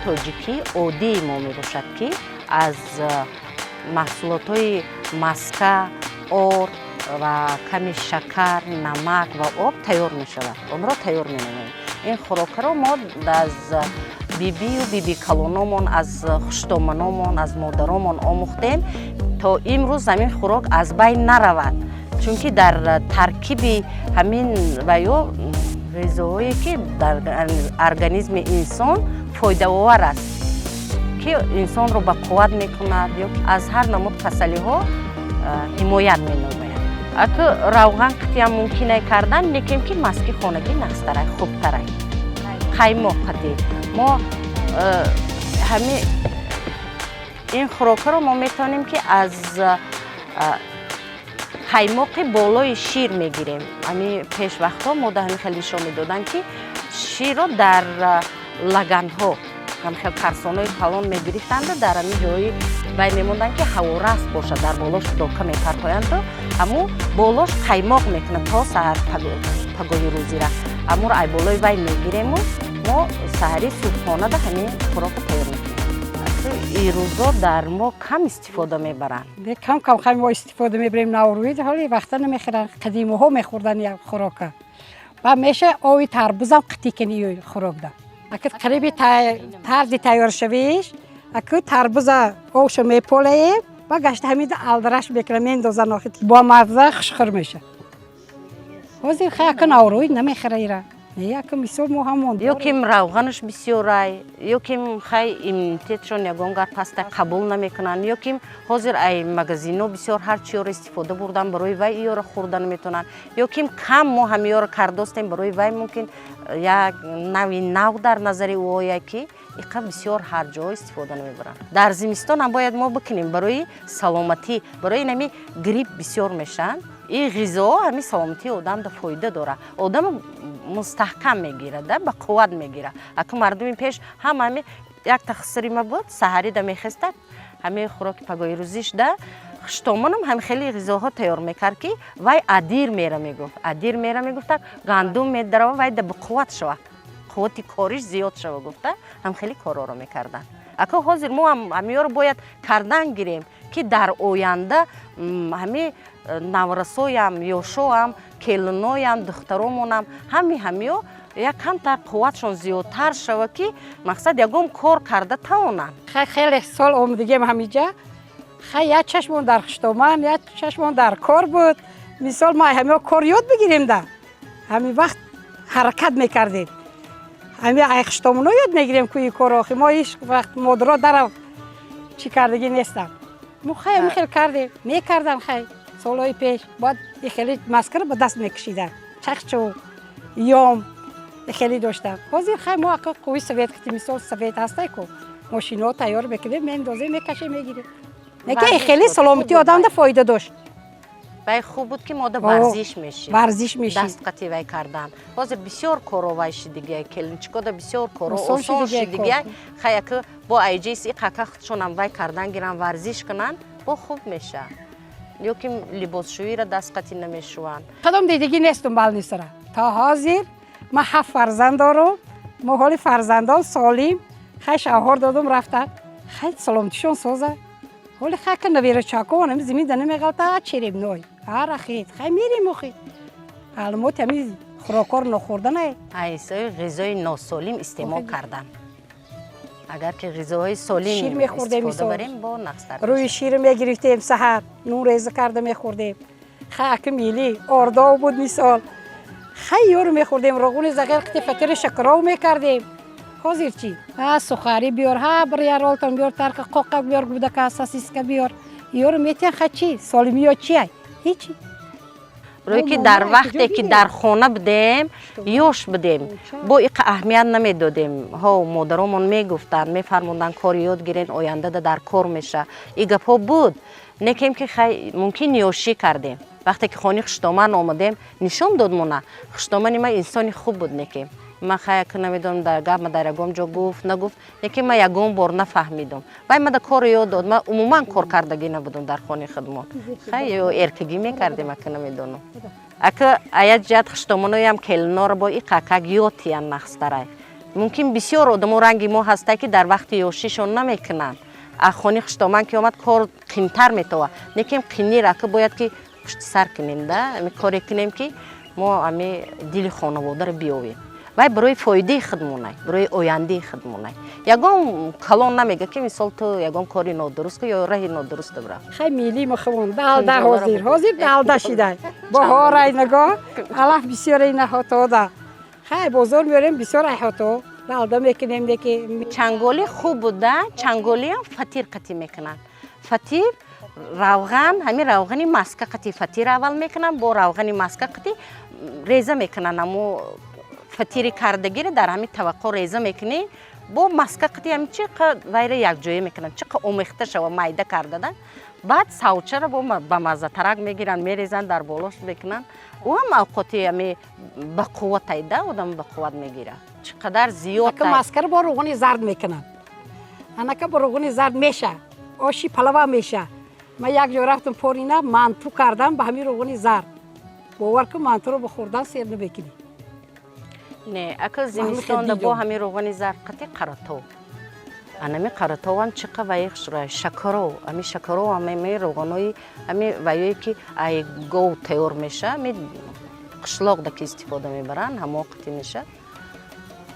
Тоҷикӣ оддии мо мебошад, ки аз маҳсулотҳои маска, орд ва ками шакар, намак ва об тайёр мешавад. Онро тайёр менамоем. Ин хӯрокаро мо аз бибию бибикалономон, аз хуштоманомон, аз модаромон омӯхтем. То имрӯз ҳамин хӯрок аз байн наравад, чунки дар таркиби ҳамин ва ё ғизоҳое, ки дар организми инсон фоидаовар аст, ки инсонро ба қувват мекунад ё аз ҳар намуд касалиҳо ҳимоят менамояд. Аку равған қатиам мумкинай кардан, лекин ки маски хонагӣ нағзтарай, хубтарай. Қаймоқ қатӣ мо ҳами ин хӯрокаро мо метавонем, ки аз қаймоқи болои шир мегирем. Ҳами пешвақтҳо мо да ҳамин хел нишон медоданд, ки ширро дар лаганҳо, ҳамхел карсонҳои калон мегирифтанду дар ҳамин ҷои вай мемонданд, ки ҳавораст бошад. Дар болош дока мепартоянду ҳамун болош қаймоқ мекунад то саҳар. Пагоҳи рӯзира ҳамуро ай болои вай мегирему мо саҳари субҳонада ҳамин хӯрокро тайёр мекунем. Ирӯзо дар мо кам истифода мебаранд. Кам кам хай мо истифода мебарем. Наврӯид ҳоли вақта намехӯранд, қадимаҳо мехӯрданд як хӯрока. Ва меша ови тарбузам қитӣ кани хӯрокда. Ака қариби тарзи тайёршавиш, аку тарбуза овша меполаем ва гашта ҳамида алдараш мекунам, мендозан, охи бо мазза хушхӯр меша. Ҳозир хай ака наврӯид намехӯра ира. Не, ака, мисол, мо ҳамон. Ё ким равғанаш бисёрай, ё ким хай иммунитетшон ягон гар паста, қабул намекунанд, ё ким ҳозир ай магазино бисёр ҳар чиёро истифода бурдан, барои вай иёро хӯрда наметавонанд, ё ким кам мо ҳамиёро кардостем, барои вай мумкин як нави нав дар назари ӯ ояд, ки иқа бисёр ҳар ҷо истифода намебаранд. Дар зимистон ҳам бояд мо бикунем барои саломатӣ, барои инами грипп бисёр мешаванд. Ин ғизо ҳамин саломатии одамда фоида дорад, одам мустаҳкам мегирад, ба қувват мегирад. Аку мардуми пеш ҳама ҳами як тахсири ма буд, саҳарида мехестад, ҳамин хӯроки пагоҳирӯзишда хуштомонам ҳами хеле ғизоҳо тайёр мекард, ки вай адир мера мегуфт, адир мера мегуфта, гандум медарава, вай да бақувват шавад, қуввати кориш зиёд шава гуфта, ҳам хеле корҳоро мекарданд. Аку ҳозир мо ҳам ҳамиёро бояд кардан гирем, ки дар оянда ҳами наврасоям, ёшоам, келиноям, духтаромонам ҳами ҳамиё як камтар қувватшон зиёдтар шава, ки мақсад ягон кор карда тавонанд. Хеле сол омадагиам ҳамиҷа. Хай, як чашмон дар хуштоман, як чашмон дар кор буд. Мисол, мо ҳамиё кор ёд бигирем да ҳамин вақт ҳаракат мекардем. Ҳами ай хуштомоно ёд мегирем кӯи кор. Охи мо ҳеҷ вақт модаро дара чӣ кардагӣ нестам. Мо хай ҳамин хел кардем, мекардан. Хай, солҳои пеш бояд хеле маскаро ба даст мекашидан, чахчу ём хеле доштам. Ҳозир хай мо ака қувви совет кити, мисол, совет ҳастай ку, мошиноҳо тайёр мекунем, мендозем, мекашем, мегирем. Неки хеле саломатии одамда фоида дошт. Вай хуб буд, ки мода варзиш мешид. Варзиш мешид. Даст қати вай кардан. Ҳозир бисёр коро вай шидигия, келинчикода бисёр коро осон шидигия. Хай, ака бо айҷиси қака худшонам вай кардан гиран, варзиш кунанд, бо хуб мешавад. Ё ки либосшӯиро даст қатӣ намешӯванд. Кадом дидагӣ нестум балнисара. То ҳозир ман ҳафт фарзанд дорум. Мо ҳоли фарзандон солим. Хай, шавҳор додум, рафтан. Хай, саломатишон соза. Ҳоли хай ка навера-чакон ҳами зимин да намеғалта, черебной ҳарахит. Хай, мерем охи. Маълумоти ҳами хӯрокҳоро нохӯрданай. Ҳисои ғизои носолим истеъмол кардан. Агар ки ғизоҳои солим шир мехӯрдем. Истифода барем, бо нағзтар. Рӯи шир мегирифтем, саҳар нун реза карда мехӯрдем. Хай, аки мили ордов буд, мисол, хай, ёру мехӯрдем, роғуни зағир қити фатири шакаров мекардем. Ҳозир чӣ? Ҳа, сухарӣ биёр, ҳа, бір яролтон биёр, тарка қоқа биёр, гудака сосиска биёр, ёру метиҳан. Хай, чӣ солимиё чиай? Ҳичи. Барое ки дар вақте ки дар хона будем, ёш будем, бо иқа аҳамият намедодем. Ҳо, модаромон мегуфтанд, мефармуданд: кор ёд гирен, ояндада дар кор меша. И гапҳо буд, некем ки хай, мумкин ёшӣ кардем. Вақте ки хони хуштоман омадем, нишон дод мона. Хуштомани ман инсони хуб буд, некем ман хай ка намедонам, дар гап ма дар ягон ҷо гуфт, нагуфт, лекин ман ягон бор нафаҳмидум. Вай мада корро ёд дод. Ман умуман кор кардагӣ набудум дар хони худмон. Хай, ё эркагӣ мекардем, ака намедонам. Ака аят ҷиҳат хуштомоноям келиноро бо иқакак ёд тиян, нағзтарай. Мумкин, бисёр одамо ранги мо ҳаста, ки дар вақти ёшишон намекунанд. А хони хуштоман ки омад, кор қинтар метова. Лекин қиннира ки бояд ки пушти сар кунем да, ами коре кунем, ки мо ами дили хонаводаро биёвем. Вай барои фоидаи худмонай, барои ояндаи худмонай. Ягон калон намега, ки мисол ту ягон кори нодуруст ку ё раҳи нодуруст бира. Хай, мили махмон далда ҳозир, ҳозир далда шидай. Баҳорай, нагоҳ, алаф бисёре наҳотода. Хай, бозор меорем, бисёр айҳото далда мекунем деки. Чанголӣ хуб буда. Чанголиам фатир қатӣ мекунанд. Фатир, равған, ҳамин равғани маска қатӣ фатир аввал мекунанд, бо равғани маска қатӣ реза мекунанд. Амо фатири кардагиро дар ҳамин таваққо реза мекунӣ, бо маска қатӣ ҳамин чиқа вайра якҷоя мекунанд, чиқа омехта шава, майда кардада. Баъд савчаро бо ба маззатарак мегиранд, мерезанд, дар болош мекунанд. Ӯ ҳам авқоти ҳами бақувватай да, одам бақувват мегирад, чӣ қадар зиёд. Ака, маскаро бо равғани зард мекунанд. Анака бо равғани зард меша, оши палава меша. Ман як ҷо рафтам, порина манту кардам ба ҳамин равғани зард. Бовар кун, мантуро ба хӯрдан сер намекунӣ. Не, ака, зимистонда бо ҳамин равғани зард қати қаратов, анами қаратовам чиқа ваи хушрӯя. Шакаров, ами шакаров, ами равғанои, ами ваёе ки ай гов тайёр меша, ами қишлоқда ки истифода мебаранд, ҳамо қати меша,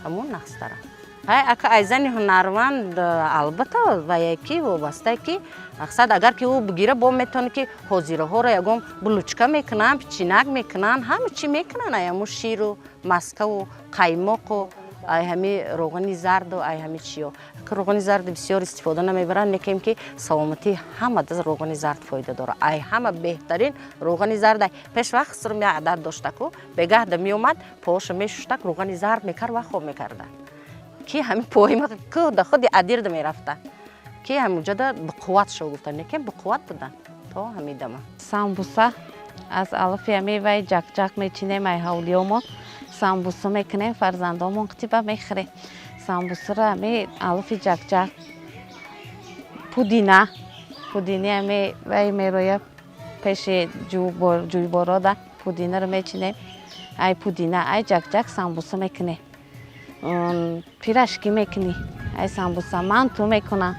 ҳамон нағзтара. Ҳай, ака, ай зани ҳунарманд албатта вае ки вобаста, ки мақсад, агар ки ӯ бигира, бо метавона, ки ҳозираҳоро ягон булочка мекунанд, печенье мекунанд, ҳама чӣ мекунанд ай ҳамо ширу маскаву қаймоқу ай ҳами равғани зарду ай ҳами чиё. Равғани зард бисёр истифода намебаранд, лекин ки саломатии ҳама равғани зард фоида дорад. Ай ҳама беҳтарин равғани зард. Пеш вақт сирм як адад доштаку, бегаҳда меомад, поҳоша мешуштак, равғани зард мекард ва хоб мекарда, ки ҳами поҳима кӯда худи адирда мерафта, ки ҳамуҷода бақувват шо гуфтанд, лекин бақувват буданд то ҳами дама. Самбуса аз алафи ҳами вай ҷакҷак мечинем, ай ҳавлиёмон самбуса мекунем, фарзандомон қитиба мехӯрем. Самбусаро ҳами алафи ҷакҷак, пудина, пудини ҳами вай мероя пеши ҷӯйборода, пудинаро мечинем, ай пудина, ай ҷакҷак самбуса мекунем, пирожки мекунӣ, ай самбуса, манту мекунам.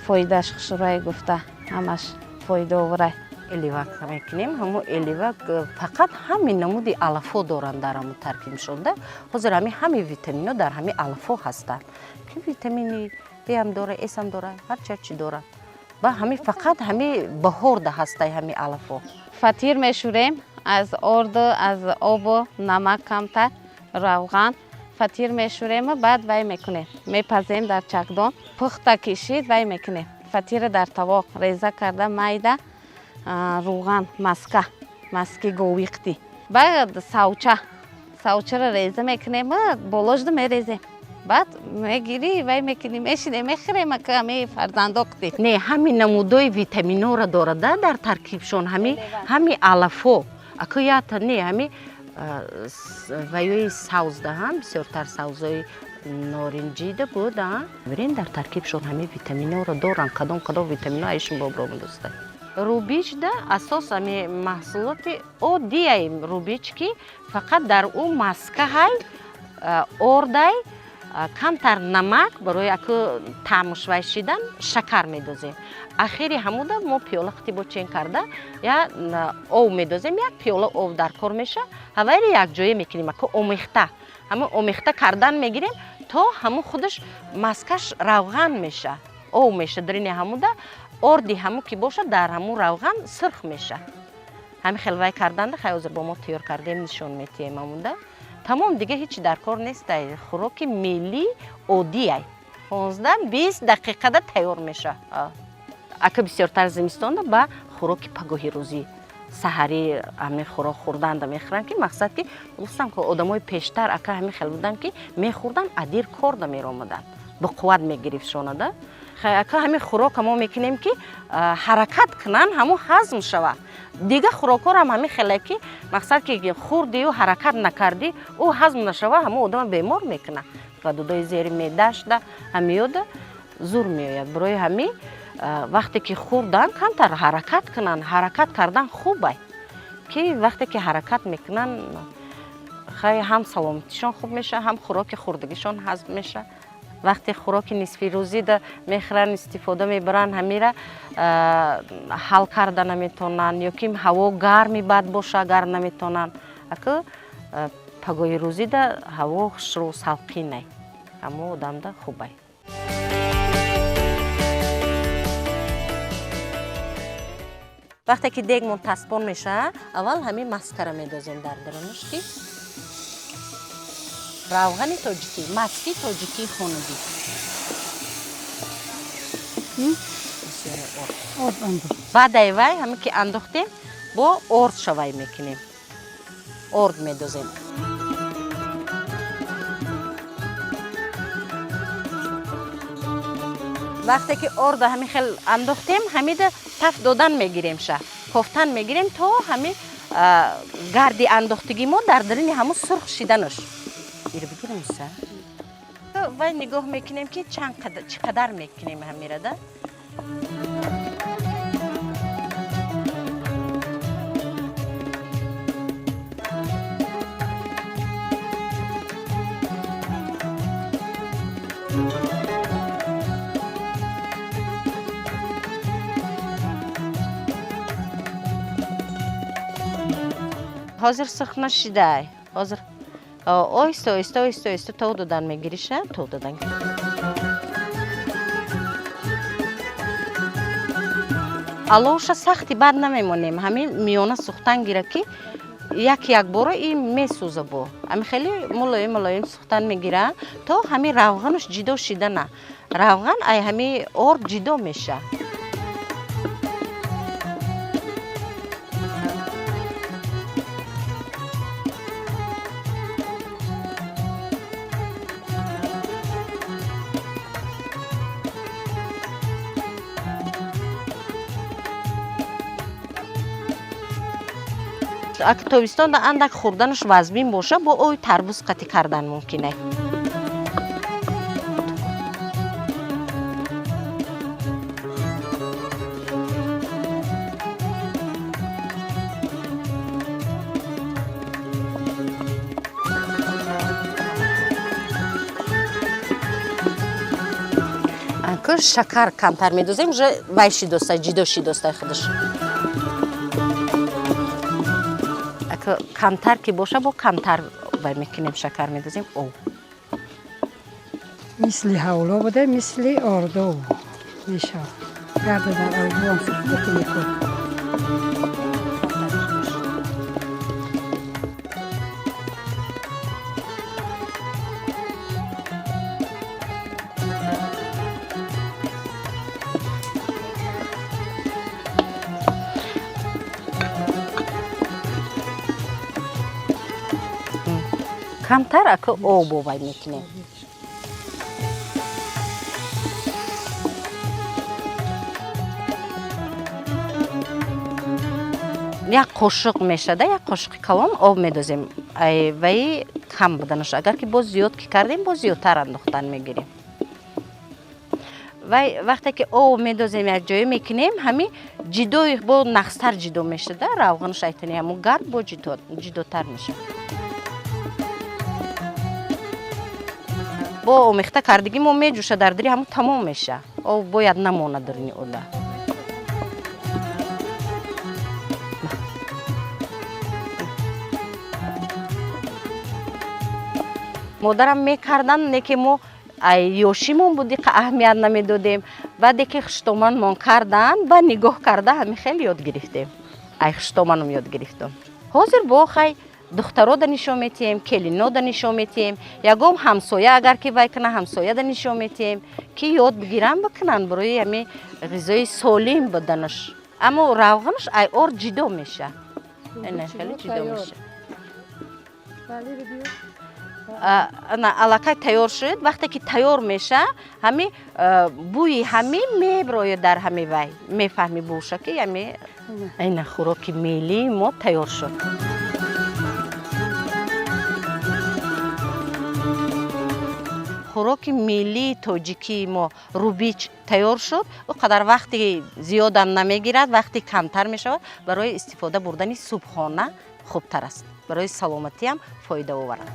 Фоидааш хушрӯй гуфта, ҳамаш фоидаоварай. Эливак мекунем. Ҳамо эливак фақат ҳамин намуди алафо доранд дар ҳамо таркибшонда. Ҳозир ҳами ҳами витамино дар ҳами алафо ҳастанд, ки витамини бам дора, эсам дора, ҳарчи ҳарчи дора. Ба ҳами фақат ҳами баҳорда ҳастай ҳами алафо. Фатир мешӯрем аз орду, аз обу намак, камтар равған. Фатир мешӯрему баъд вай мекунем, мепазем дар чакдон. Пухта кишид, вай мекунем, фатира дар тавоқ реза карда майда, рӯған, маска, маски говиқти, баъд савча, савчаро реза мекунем, боложда мерезем, баъд мегирӣ, вай мекунӣ, мешинем, мехӯрем, ами фарзандоқти. Не, ҳами намудои витаминора дорада дар таркибшон ҳами алафо. Аку ята не, ҳами ваёи савзда ҳам бисёртар савзои норинҷида буд. Бирин, дар таркибшон ҳами витаминора доранд. Кадом кадом витамино айшон бобро дӯста. Рубичда асос ами маҳсулоти оддияй рубич, ки фақат дар ӯ маска ҳай, ордай, камтар намак, барои аку таъмуш вай шидан шакар медозем. Ахири ҳамуда мо пиёла қити бо чен карда я ов медозем, як пиёла ов дар кор меша. Ҳавайро якҷоя мекунем, аку омехта, ҳамун омехта кардан мегирем, то ҳамун худаш маскаш равған меша, ов меша. Дарини ҳамуда орди ҳамун ки бошад, дар ҳамун равған сирх меша. Ҳамин хел вай карданда. Хай, ҳозир бо мо тайёр кардем, нишон метиҳем. Ҳамуда тамом, дига ҳеҷ дар кор нестай. Хӯроки миллӣ оддияй, 15-20 дақиқада тайёр меша. Ака, бисёртар зимистонда ба хӯроки пагоҳи рӯзӣ, саҳарӣ ҳамин хӯрок хӯрданда мехӯранд, ки мақсад ки гуфтам ки одамои пештар, ака, ҳамин хел буданд, ки мехӯрданд, адир корда меромаданд, ба қувват мегирифтшонада. Ака, ҳамин хӯрока мо мекунем, ки ҳаракат кунанд, ҳамун ҳазм шавад. Дига хӯрокҳорам ҳамин хеле, ки мақсад ки хӯрдию ҳаракат накардӣ, ӯ ҳазм нашава, ҳамун одама бемор мекунад. Гадудои зери меъдашда ҳамиёда зур меояд. Барои ҳамин вақте ки хӯрдан, камтар ҳаракат кунанд. Ҳаракат кардан хубай, ки вақте ки ҳаракат мекунанд. Хай, ҳам саломатишон хуб меша, ҳам хӯроки хӯрдагишон ҳазм меша. Вақте хӯроки нисфирӯзида мехӯранд, истифода мебаранд, ҳамира ҳал карда наметавонанд, ё ки ҳаво гарми бад боша, агар наметавонанд. Аку пагоҳи рӯзида ҳаво хушрӯ салқинай, ҳамо одамда хубай. Вақте ки дегмон таспон мешавад, аввал ҳамин маскара медозем дар дарунаш, ки равғани тоҷикӣ, маски тоҷикии хонагӣ. Баъдаи вай ҳамин ки андохтем, бо орд шавай мекунем, орд медозем. Вақте ки орда ҳамин хел андохтем, ҳамида таф додан мегирем, ша кофтан мегирем, то ҳамин гарди андохтагӣ мо дар дарини ҳамун сурх шиданаш. Иро бигирем са, вай нигоҳ мекунем, ки чӣ қадар мекунем ҳамирада. Ҳозир сурх нашидай, ҳозир оҳиста оҳиста оҳиста оҳиста тов додан мегириша, тов додан. Аловша сахти бад намемонем, ҳамин миёна сӯхтан гира, ки як якбора ин месӯза. Бо ҳамин хеле мулоим мулоим сӯхтан мегира, то ҳамин равғанаш ҷидо шидана, равған ай ҳамин орд ҷидо меша. Аки тобистонда андак хӯрданаш вазмин боша, бо ои тарбуз қатӣ кардан мумкин ай. Шакар камтар медозем, уже вай шидостай, ҷидо шидостай худаш. Камтар ки боша, бо камтар вай мекунем, шакар медозем, об. Мисли ҳавло буда, мисли ордо мешавад. Гарда дар ордоам ки мекун. Камтар ака об овай мекунем. Як қошуқ мешада, як қошуқи калон об медозем. Ай ваи кам буданаш, агар ки боз зиёд ки кардем, боз зиёдтар андохтан мегирем. Вай вақте ки об медозем, як ҷое мекунем, ҳамин ҷидои бо нақстар ҷидо мешада, равғанаш айтани ҳамун гард бо ҷидотар мешавад. Бо омехта кардагӣ мо меҷӯша, дар дири ҳамун тамом меша. Об бояд намонад дарини ода. Модарам мекардан, не ки мо ай ёшимон буд, диқа аҳамият намедодем. Баъде ки хуштоманмон кардан, ба нигоҳ карда ҳамин хел ёд гирифтем. Ай хуштоманам ёд гирифтам. Ҳозир бо хай духтарода нишон метиҳем, келинода нишон метиҳем, ягон ҳамсоя агар ки вай кана, ҳамсояда нишон метиҳем, ки ёд бигиранд, бикунанд барои ҳамин ғизои солим буданаш. Аммо равғанаш ай ор ҷидо меша. Ина хеле ҷидо меша. Аллакай тайёр шуд. Вақте ки тайёр меша, ҳами бӯи ҳами меброяд дар ҳами вай. Мефаҳми бӯша, ки ҳами ина хӯроки миллии мо тайёр шуд. Хӯроки миллии тоҷикии мо рубич тайёр шуд. Ӯ қадар вақти зиёдам намегирад, вақти камтар мешавад, барои истифода бурдани субҳона хубтар аст. Барои саломатиам фоидаоваранд.